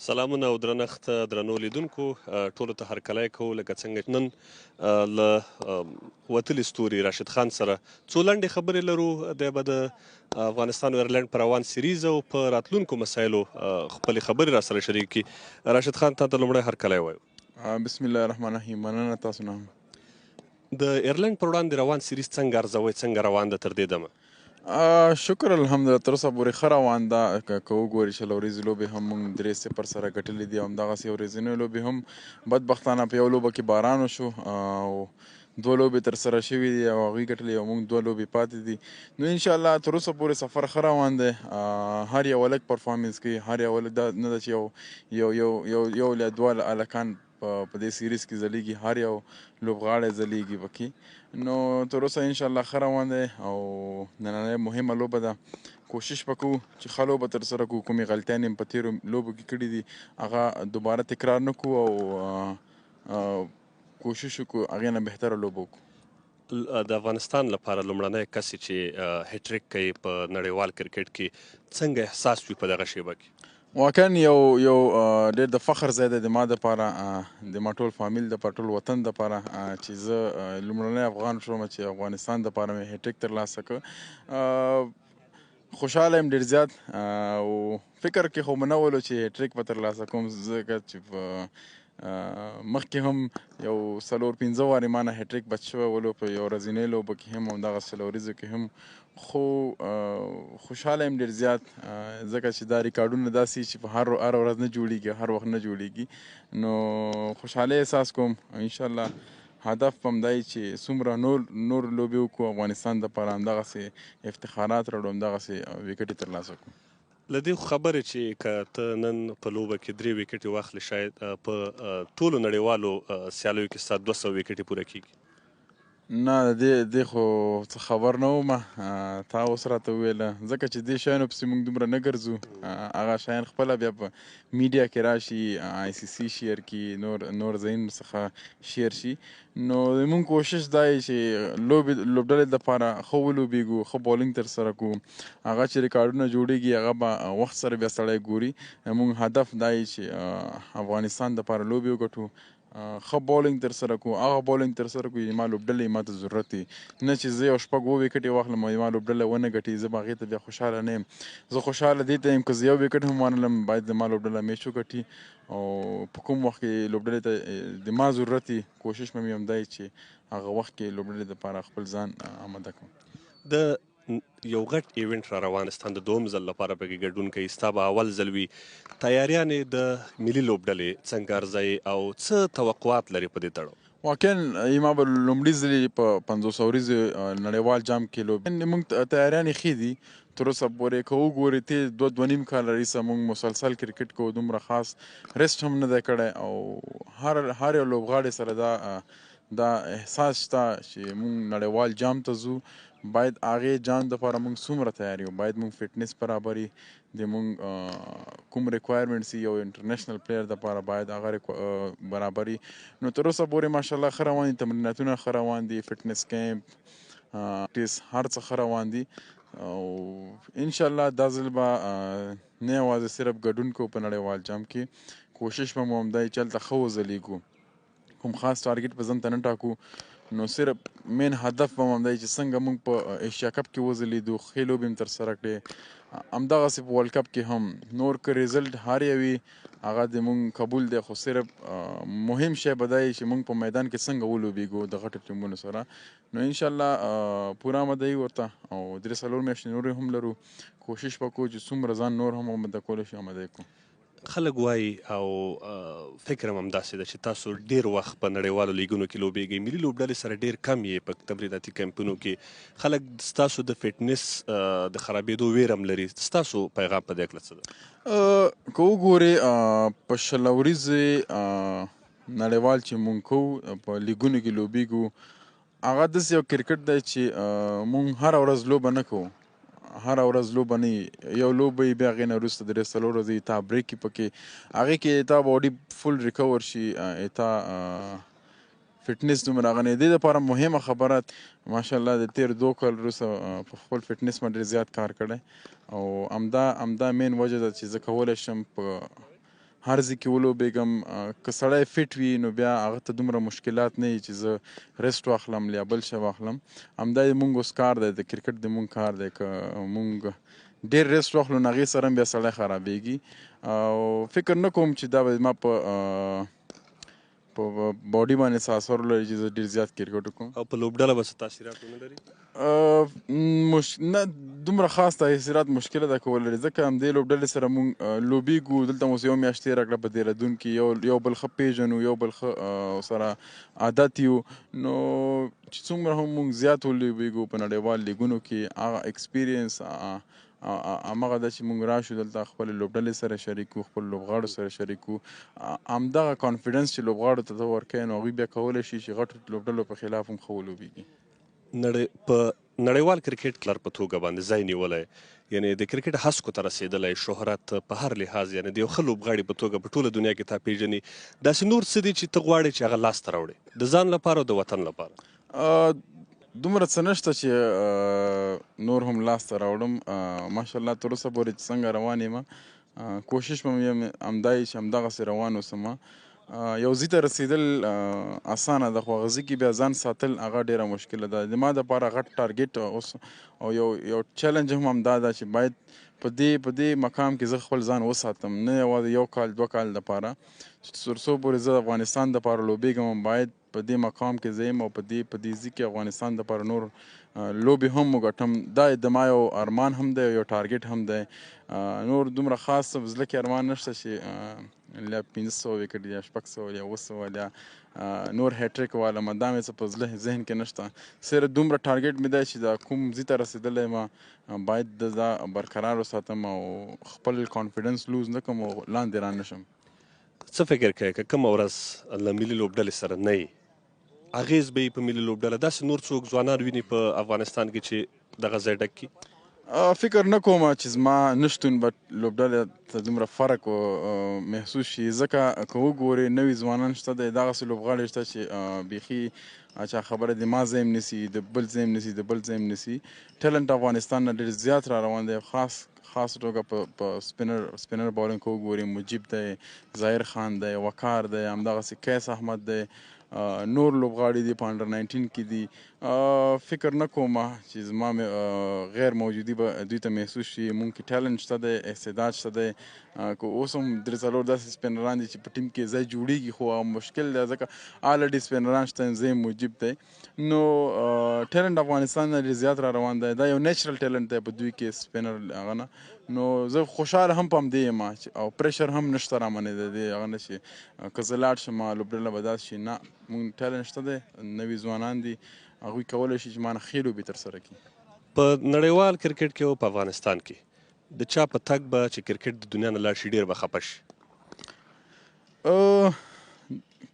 سلامونه او درنښت درنو لیدونکو ټولو ته هرکلی کوو. لکه څنګه نن له وتلي ستوري راشد خان سره څو لنډې خبرې لرو. دی به د افغانستان او ایرلنډ پر روان سیریز او په راتلونکو مسایلو خپلې خبرې را سره شریک کړي. راشد خان، تا ته لومړی هرکلی وایو. بسم الله الرحمن الرحیم. مننه تاسو نه. د ایرلنډ پر وړاندې روان سیریز څنګه ارزوئ؟ څنګه روان ده تر دې دمه؟ شکر الحمدلله، تر اوسه پورې ښه روان ده. که وګوري، 20 اوریزې لوبې هم موږ 3-0 سره ګټلې دي او همدغسې ورځینۍ لوبې هم. بدبختانه په یو لوبه کې باران وشو او دوه لوبې تر سره شوې دي او هغوی ګټلې او موږ دوه لوبې پاتې دي. نو انشاءالله تر اوسه پورې سفر ښه روان دی. هر یو هلک پرفارمنس کوي، هر یو هلک. دا نه ده چې یو یو یو یو یو یا دوه هلکان په دې سیریز کې ځلیږي، هر یو لوبغاړی ځلیږي پکې. نو تر اوسه انشاءالله ښه روان دی او نننۍ مهمه لوبه ده. کوشش به کوو چې ښه لوبه ترسره کړو، کومې غلطیانې په تېرو لوبو کې کړې دي هغه دوباره تکرار نه کړو او کوشش وکړو هغې نه بهتره لوبه وکړو. د افغانستان لپاره لومړنی کس چې هټریک کوي په نړیوال کرکټ کې، څنګه احساس وي په دغه شیبه کې؟ واقعا یو یو ډېر د فخر ځای دی د ما دپاره، د ما ټول فامیل دپاره، ټول وطن دپاره چې زه لومړنی افغان شوم چې افغانستان دپاره مې هټریک ترلاسه کړ. خوشحاله یم ډېر زیات او فکر کې خو مې نه ولو چې هټریک به ترلاسه کوم، ځکه چې په مخکې هم یو څلور پنځه وارې ما نه هټریک بچ شوی ولو، په یو ورځینۍ لوبو کې هم، همدغه 20 اوریزو کې هم. خو خوشحاله یم ډېر زیات، ځکه چې دا ریکارډونه داسې چې په هر هره ورځ نه جوړیږي، هر وخت نه جوړیږي. نو خوشحالي احساس کوم. انشاءالله هدف به هم دا چې څومره نور نور لوبې وکړو، افغانستان دپاره همدغسې افتخارات راوړو، همدغسې ویکټې ترلاسه کړو. له دې خبرې چې که ته نن په لوبه کې درې ویکټې واخلې، شاید په ټولو نړیوالو سیالیو کې ستا 200 ویکټې پوره کیږي؟ نه، دې خو څه خبر نه وم، تا اوس راته وویله، ځکه چې دې شیانو پسې موږ دومره نه ګرځو. هغه شیان خپله بیا په میډیا کې راشي، ICC share کي، نور نور ځایونو څخه share شي. نو موږ کوشش دا دی چې لوبې لوبډلې دپاره ښه ولوبېږو، ښه بالینګ ترسره کړو. هغه چې ریکارډونه جوړېږي هغه به وخت سره بیا سړی ګوري. موږ هدف دا دی چې افغانستان دپاره لوبې وګټو، ښه بالینګ ترسره کړو، هغه بالینګ ترسره کړو چې ما لوبډلې ما ته ضرورت وي، نه چې زه یو شپږ اووه ویکټې واخلم او ما لوبډله ونه ګټي، زه به هغې ته بیا خوشحاله نه یم. زه خوشحاله دې ته یم که زه یو ویکټ هم وانلم، باید زما لوبډله میچ وګټي او په کوم وخت کې لوبډلې ته د ما ضرورت وي، کوشش مې همدا چې هغه وخت کې لوبډلې دپاره خپل ځان آماده کړم. د یو غټ event را روان، ستا د دوم ځل لپاره پکې ګډون کوي، ستا به اول ځل وي. تیاریانې د ملي لوبډلې څنګه ارزوي او څه توقعات لري په دې تړاو؟ واقعا ما به لومړي ځل په 50 اوریزې نړیوال جام کې لوبې. موږ تیاریانې ښې دي تر اوسه پورې. که وګورې، تېر دوه دوه نیم کاله راهیسه موږ مسلسل کرکټ کوو، دومره خاص rest هم نه دی کړی او هر هر یو لوبغاړي سره دا دا احساس شته چې موږ نړیوال جام ته ځو، باید هغې جام دپاره موږ څومره تیار یو، باید موږ فټنس برابر د موږ کوم requirements یو international player دپاره باید هغه برابر. نو تر اوسه پورې ماشاءالله ښه روان دي، تمریناتونه ښه روان دي، fitness camp ټیس هر څه ښه روان دي او انشاءالله دا ځل به نه یوازې صرف ګډون کوو په نړیوال جام کې، کوشش به مو همدا چې هلته ښه وځلېږو. کوم خاص target به ځان ته نه ټاکو، نو صرف main هدف به همدا چې څنګه موږ په ایشیا کپ کې وځلېدو، ښې لوبې هم ترسره کړې، همدغسې په World Cup کې هم. نور که result هر یو وي هغه د موږ قبول دی، خو صرف مهم شی به دا چې موږ په میدان کې څنګه ولوبېږو د غټو ټیمونو سره. نو انشاءالله پوره آماده یو ورته او درې څلور میاشتې نورې هم لرو. کوشش به کوو چې څومره ځان نور هم آماده کولی شو آماده کړو. خلک وایي او فکر هم همداسې ده چې تاسو ډیر وخت په نړیوالو لیګونو کې لوبېږئ، ملي لوبډلې سره ډیر کم یې په تمریناتي کمپونو کې. خلک ستاسو د فټنس د خرابېدو ویره هم لري. ستاسو پیغام په دې هکله څه ده؟ که وګورې، په 20 اوریزې نړیوال چې مونږ کوو، په لیګونو کې لوبېږو، هغه داسې یو کرکټ دی چې مونږ هره ورځ لوبه نه کوو، هره ورځ لوبه نه، یو لوبه یې بیا هغې نه وروسته درې څلور ورځې تا break یې پکې، هغې کې تا body full recover شي، تا فټنس دومره هغه نه. دې دپاره مهمه خبره، ماشاءالله د تېر دوه کال وروسته په خپل فټنس باندې ډېر زیات کار کړی او همدا main وجه ده چې زه کولی شم په هر ځای کې ولوبېږم. که سړی فټ وي نو بیا هغه ته دومره مشکلات نه وي چې زه rest واخلم یا بل شی واخلم. همدا یې مونږ اوس کار دی، د کرکټ د مونږ کار دی. که مونږ ډېر rest واخلو نو هغې سره هم بیا سړی خرابېږي، او فکر نه کوم چې دا به زما په body باندې څه اثر ولري چې زه ډېر زیات کرکټ وکړم. او په لوبډله به څه تاثیرات ونه لري؟ نه دومره خاص تاثیرات مشکله ده که ولري، ځکه همدې لوبډلې سره مونږ لوبېږو. دلته مو یو میاشت تېره کړه په دهرادون کې، یو بل ښه پېژنو، یو بل ښه سره عادت یو. نو چې څومره هم مونږ زیات ولوبېږو په نړیوال لیګونو کې، هغه experience هماغه ده چې مونږ راشو دلته خپلې لوبډلې سره شریک کړو، خپل لوبغاړو سره شریک کړو. همدغه confidence چې لوبغاړو ته ته ورکوې نو هغوی بیا کولی شي چې غټو لوبډلو په خلاف هم ښه ولوبېږي. په نړیوال کرکټ لر په توګه باندې ځای نیولی، یعنی د کرکټ هسکو ته رسېدلی، شهرت په هر لحاظ، یعنی د یو ښه لوبغاړي په توګه په ټوله دنیا کې تا پېژني، داسې نور څه دي چې ته غواړې چې هغه لاسته راوړې د ځان لپاره او د وطن لپاره؟ دومره څه نشته چې نور هم لاسته راوړم. ماشاءالله تر اوسه پورې چې څنګه روان یم، کوشش به مې همدا وي چې همدغسې روان اوسم. یو ځای ته رسېدل اسانه ده، خو هغه ځای کې بیا ځان ساتل هغه ډېره مشکله ده. زما دپاره غټ target اوس او یو چلنج هم همدا ده چې باید په دې مقام کې زه خپل ځان وساتم، نه یوازې یو کال دوه کال دپاره، چې تر څو پورې زه د افغانستان دپاره لوبېږم باید په دې مقام کې زه یم او په دې ځای کې افغانستان دپاره نور لوبې هم وګټم. دا د ما یو ارمان هم دی، یو target هم دی. نور دومره خاص په زړه کې ارمان نشته چې لا 500 ویکټ یا 600 یا 700 یا نور hat-trick والم، دا مې څه په زړه ذهن کې نشته. صرف دومره target مې دی چې دا کوم ځای ته رسېدلی یم باید دا برقرار وساتم او خپل confidence lose نه کړم او لاندې را نه شم. څه فکر کوې که کومه ورځ له ملي لوبډلې سره نه یې، اغېز به یې په ملي لوبډله داسې نور څوک ځوانان ویني په افغانستان کې چې دغه ځای ډک کړي؟ فکر نه کوم چې زما نشتون به لوبډلې ته دومره فرق محسوس شي، ځکه که وګورې نوي ځوانان شته دی، دغسې لوبغاړي شته چې بیخي چا خبره د ما ځای هم نیسي، د بل ځای هم نیسي، د بل ځای هم نیسي. talent افغانستان نه ډېر زیات را روان دی، خاص توګه په spinner bowling که وګورې مجیب دی، ظاهر خان دی، وقار دی، همدغسې قیس احمد دی، نور لوبغاړي دي په under 19 کې دي. فکر نه کوم چې زما غیر موجودي به دوی ته محسوس شي. مونږ کې talent شته دی، استعداد شته دی. که اوس هم درې څلور داسې سپینران دي چې په ټیم کې ځای جوړېږي، خو هغه مشکل دی ځکه already سپینران شته، ځای مجیب دی. نو talent افغانستان نه ډېر زیات را روان دی، دا یو natural talent دی په دوی کې spinner هغه نه. نو زه خوشحاله هم په همدې یم او pressure هم نشته را باندې د دې هغه نه چې که زه لاړ شم لوبډله به داسې شي، نه، مونږ talent شته دی، نوي ځوانان دي، هغوی کولی شي چې ما نه ښې لوبې ترسره کړي. په نړیوال کرکټ کې او په افغانستان کې د چا په تګ به چې کرکټ د دنیا نه لاړ شي ډېر به خپه شي؟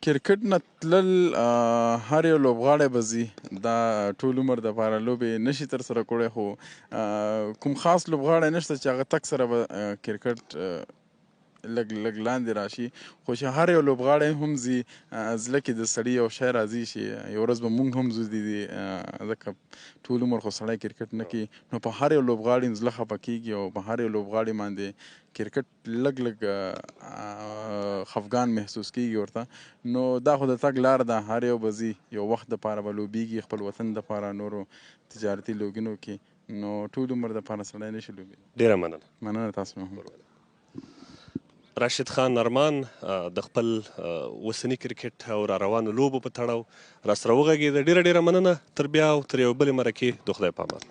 کرکټ نه تلل هر یو لوبغاړی به ځي، دا ټول عمر دپاره لوبې نشي ترسره کړی، خو کوم خاص لوبغاړی نشته چې هغه تګ سره به کرکټ لږ لږ لاندې راشي، خو چې هر یو لوبغاړی هم ځي زړه کې د سړي یو شی راځي چې یو ورځ به مونږ هم ځو دي، ځکه ټول عمر خو سړی کرکټ نه کوي. نو په هر یو لوبغاړي زړه خفه کېږي او په هر یو لوبغاړي باندې کرکټ لږ لږ خفګان محسوس کېږي ورته. نو دا خو د تګ لار ده، هر یو به ځي، یو وخت دپاره به لوبېږي خپل وطن دپاره، نورو تجارتي لوګینو کې، نو ټول عمر دپاره سړی نشي لوبېدی. ډېره مننه. مننه تاسو هم. راشد خان ارمان د خپل اوسني کرکټ او را روانو لوبو په تړاو راسره وغږېده. ډېره ډېره مننه. تر بیا او تر یو بلې مرکې د خدای په امان.